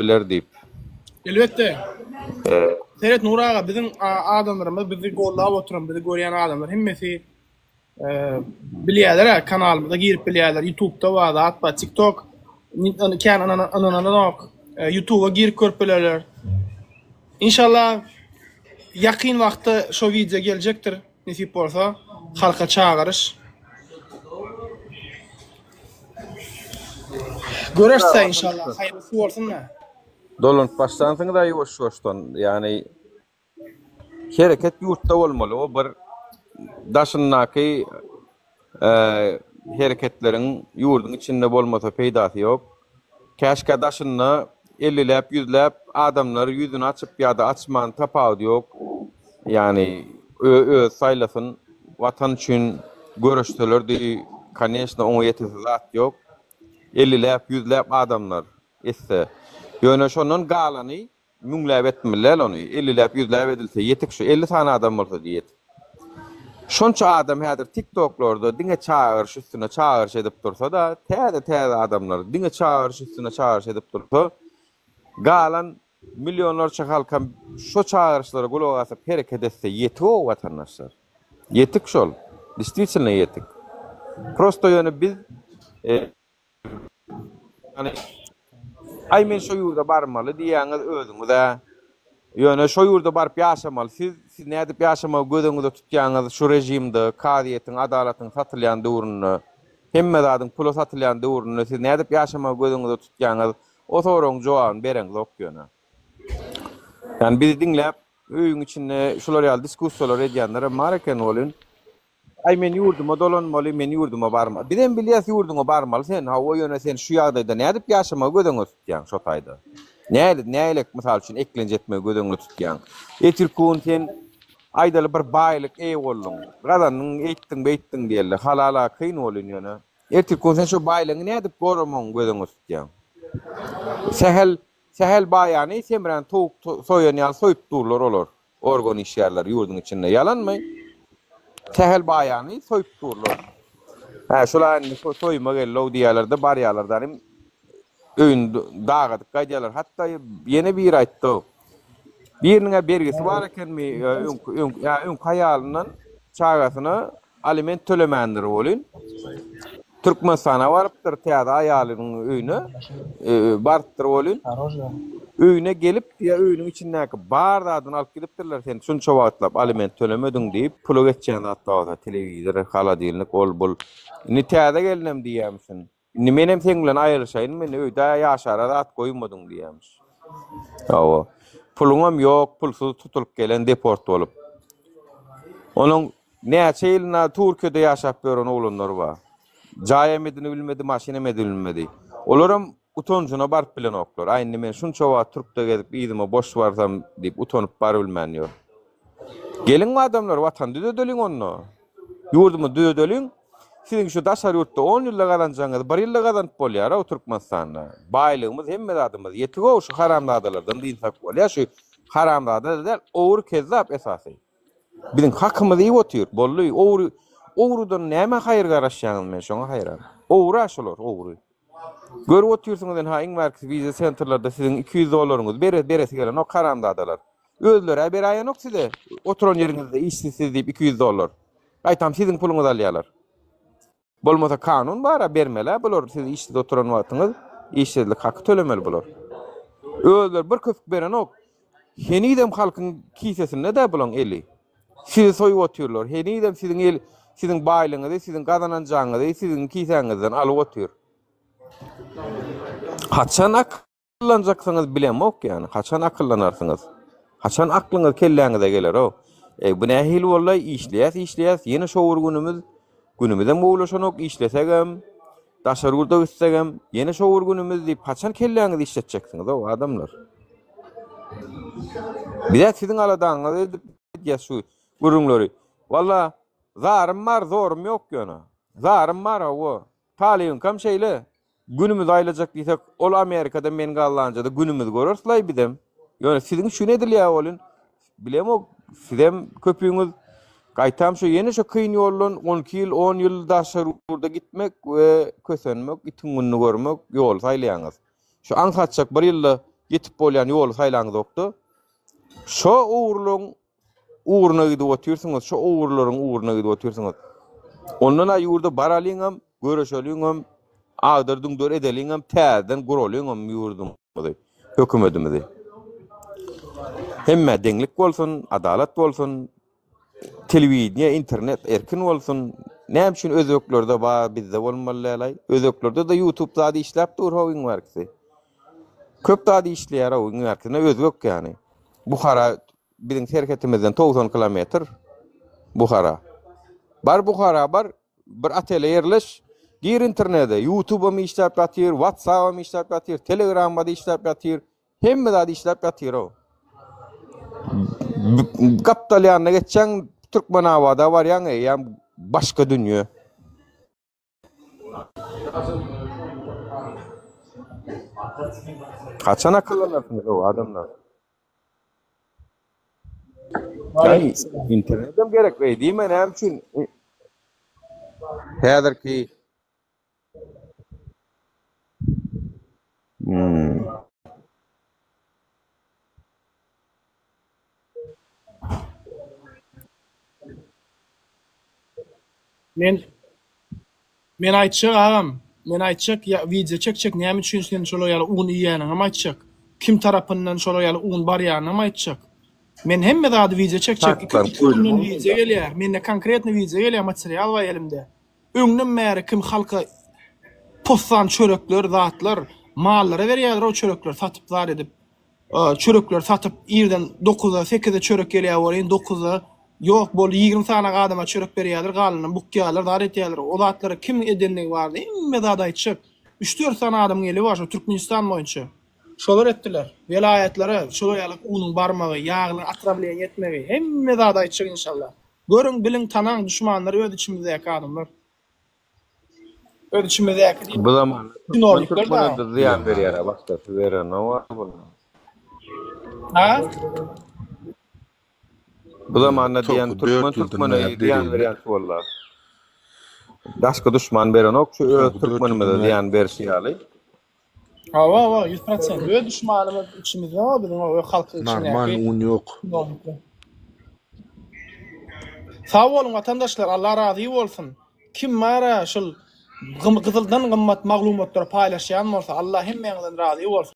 biler diýip. Elbetde. Seret Nury aga biziň adamlarymyz bizi gollap oturan bizi görýän adamlar hemmesi bilýärler kanalymyza girip bilýärler ýutubda bar zat bar tiktok kän ynananok ýutuba girip görüp bilerler. Inşallah ýakyn wagtda şo wideo geljekdir nesip bolsa halka çagyryş. Görersä inşallah haýyrlysy bolsun-da. Dolanyp başlansyňyz-a ýuwaş-ýuwaşdan ýagny Hereket ýurtda bolmaly. O bir daşyndaky hereketleriň ýurduň içinde bolmasa peýdasy ýok. Käşgä daşynda elliläp, ýüzläp adamlar ýüzüni açyp ýa-da açman tapawudy ýok. Ýagny özi saýlasyn. Watan üçin göreşselerdi, koneçno oňa ýetesi zat ýok. Elliläp, ýüzläp adamlar etse. Ýöne şondan galany Müňläp etmeli däl ony, elliläp, ýüzläp edilse ýetik şu, 50 sany adam bolsa ýetik. Şonça adam häzir tiktoklarda diňe çagyryş üstüne çagyryş edip dursa-da, täze-täze adamlar diňe çagyryş üstüne çagyryş edip dursa, galan millionlarça halkam şo çagyryşlara gulak asyp hereket etse ýetik-ow watandaşlar. Ýetik şol. Distwitelno ýetik. Prosto ýöne biz Ýagny, Aý men şo ýurda barmaly diýýäňiz özüňiz-ä. Ýöne şo ýurda baryp ýaşamaly siz, siz nädip ýaşamagy göz öňüňizde tutýaňyz şu režimde, kazyýetiň, adalatyň satylýan döwründe, hemme zadyň pula satylýan döwründe siz nädip ýaşamagy göz öňüňizde tutýaňyz? O soragyň jogabyny bereňzok ýöne. Ýagny bizi diňläp, öýüň içinde şular ýaly diskussiýalar edýänlerem bar eken welin, Aý men ýurduma dolanmaly, men ýurduma barmaly. Bizem bilýäs ýurduňa barmaly sen, hawa ýöne sen şu ýagdaýda nädip ýaşamagy göz öňüne tutýaň şo taýda? Nädip, nähilek mysal üçin eklenç etmegi göz öňüne tutýaň? Etirkun sen aýdaly bir baýlyk eýe bolduň, gazandyň, eýtdiň, beýtdiň diýeli, halala kyn bolyn ýöne. Ertirkun sen şo baýlygyňy nädip goramagyň göz öňüne tutýaň? Sähel, sähel baýany semrän towuk soýan ýaly soýup durlar olar. Organ işgärleri ýurduň içinde ýalanmy? Sähel baýany soýup durlar. Hä, şul-a indi soýuma geldi-ow diýýärler-de, barýarlar-da, öýüni dagadyp gaýdýarlar. Hatda ýene biri aýtdy-ow. Biriniň-ä bergisi bar ekenmi, öňki, öňki, ýa öňki aýalyndan çagasyna aliment tölemändir welin, Türkmenistana barypdyr täze aýalynyň öýüne barypdyr welin, öýüne gelip ýa öýüniň içindäki bar zadyny alyp gidipdirler, sen şunça wagtlap aliment tölemediň diýip, pula geçýän zat bolsa telewizor, holodilnik, ol-bul. Indi täze gelinem diýýärmişin. Indi menem seň bilen aýrylyşaýynmy, indi öýde ýaşara zat goýmadyň diýýärmiş. Hawa. Puluňam ýok, pulsuz tutulyp gelen deport bolup. Onuň näçe ýylyna Türkiýede ýaşap ýören oglanlar bar. Jaýam edinibilmedi, maşynam edinilmedi. Olaram utanjyna baryp bilenoklar. Aý indi men şunça wagt türkde gezip yzyma boş barsam diýip utanyp barybilmän ýör. Geliň adamlar watany düzedeliň onda. Ýurdumyzy düzedeliň. Siziň şu daşary ýurtda on ýylda gazanjagyňyzy bir ýylda gazanyp bolýar-ow Türkmenistanda. Baýlygymyz hemme zadymyz ýetik-ow şu haramzadalardan dynsak bolýar. Şu haramzada-da däl, ogry kezzap esasy. Biziň hakymyzy iýip otyr. Boldy. Ogry ogrudan nämä haýyr garaşýaňyz men şoňa haýran. Ogry-a şular, ogry. Görüp otyrsyňyz ynha iň bärkisi wiza sentrlerde siziň 200 dollaryňyzy bere beresi gelenok haramzadalar. Özleri-ä beräýenok size oturan ýeriňizde işsiz siz diýip 200 dollar. Gaýtam siziň puluňyzy alýarlar. Bolmasa kanun bar-a bermeli-ä bular siz işsiz oturan wagtyňyz işsizlik haky tölemeli bular. Özleri bir köpük berenok. Henizem halkyň kisesinde-dä bulaň eli. Sizi soýup otyrlar. Henizem siziň el, siziň baýlygyňyzy, siziň gazananjaňyzy siziň kisäňizden alyp otyr. Haçan akyllanjaksyňyz bilemok ýany. Haçan akyllanarsyňyz? Haçan aklyňyz kelläňize geler-ow? Eý, bu nähili boldy-aý, işleýäs, işleýäs, ýene şo bir günümiz, günümizem gowulaşanok, işlesegem, daşary ýurda gitsegem, ýene şo bir günümiz diýip, haçan kelläňizi işletjeksiňiz-ow, adamlar? Biz-ä siziň aladaňyzy edip edýäs şu gürrüňleri. Walla, zarym bar, zorum ýok ýöne. Zarym bar, hawa. Talybyňkam şeýle. Günümizi aýlajak diýsek, ol Amerikada, men Gollandiýada günümizi göreris-laý bizem. Ýöne siziň üçin edilýär welin, bilemok, sizem köpüňiz gaýtam şu ýene şu kyn ýoldan 12 ýyl, 10 ýyl daşary ýurda gitmek we kösenmek, itiň gününi görmek ýoly saýlaýaňyz. Şu aňsatjak bir ýylda. ýetip bolýan ýoly saýlaňzokda. Şo ugurlaryň ugruna gidip otyrsyňyz, şo ugurlaryň ugruna gidip otyrsyňyz. Ondan-a ýurda baralyňam, göreşeliňem, agdar-düňder edeliňem, täzeden guralyňam ýurdumyzy, hökümetimizi. Hemmä deňlik bolsun, adalat bolsun, telewideniýe, internet erkin bolsun. Näme üçin özbeklerde bar, bizde bolmaly däl-aý? Özbeklerde-de YouTube zady işläp dur how iň bärkisi. Köp zat işleýär-ow iň bärkisinde özbek ýany. Buhara biziň serhetimizden 90 kilometr. Buhara. Bar Buhara bar, bir otele ýerleş, gir internete, YouTube'am işläp ýatyr, WhatsApp'am işläp ýatyr, Telegram'da işläp ýatyr. Hemme zat işläp ýatyr-ow. Gapdal ýanyna geçseň, Türkmenabada barýaň, eýýäm başga dünýe. Haçan akyllanarsyňyz-ow, adamlar? Aý, internetem gerek, eý diýme, näme üçin? Häzirki Hmm. Men Men aýtjak agam, men aýtjak ýa wideo çekjek näme üçin sen şolar ýaly un iýýäniňem aýtjak. Kim tarapyndan şolar ýaly un barýanynam aýtjak. Men hemme zady wideo çekjek. Iki Faktlar iki günden goýulmaly wideo gelýär. Mende konkretno wideo gelýär, material bar elimde. Öňden bäri kim halka possan çörekler, zatlar, mallara berýärler o çörekleri satyp zat edip. Çörekleri satyp irden dokuza, sekize çörek gelýär welin dokuza ýok boldy 20 sany adama çörek berýärler, galanyny bukýarlar, zat etýärler. O zatlary kim edendigi barada hemme zady aýtjak. Üç-dört sany adamyň eli bar şo Türkmenistan boýunça. Şolar etdiler. Welaýatlara şolar ýaly unuň barmagy, ýaglaryň otrawleniýe etmegi, hemme zady aýtjak inşallah. Görüň, biliň, tanaň, duşmanlar öz içimizdäki adamlar. Öz içimizdäki diýip, Bu zamanda türkmen çinownikler türkmene da. de zyýan berýär, başgasy berenok muny. Ha? Bu zamanda diýen Soňky türkmen 4 ýyldan türkmene bäri zyýan delilli. berýän şu walla. Daşky duşman berenok şu öz Soňky 4 türkmenimize ýyldan bäri zyýan berşi ýaly. Hawa, hawa, 100%. Öz duşmanymyz içimizde o biziň o halkyň normal içindäki un ýok. çinownikler. Sag boluň watandaşlar, Allah razy bolsun. Kim bara şul gyzyldan gymmat maglumatlary paýlaşýan bolsa, Allah hemmäňizden razy bolsun.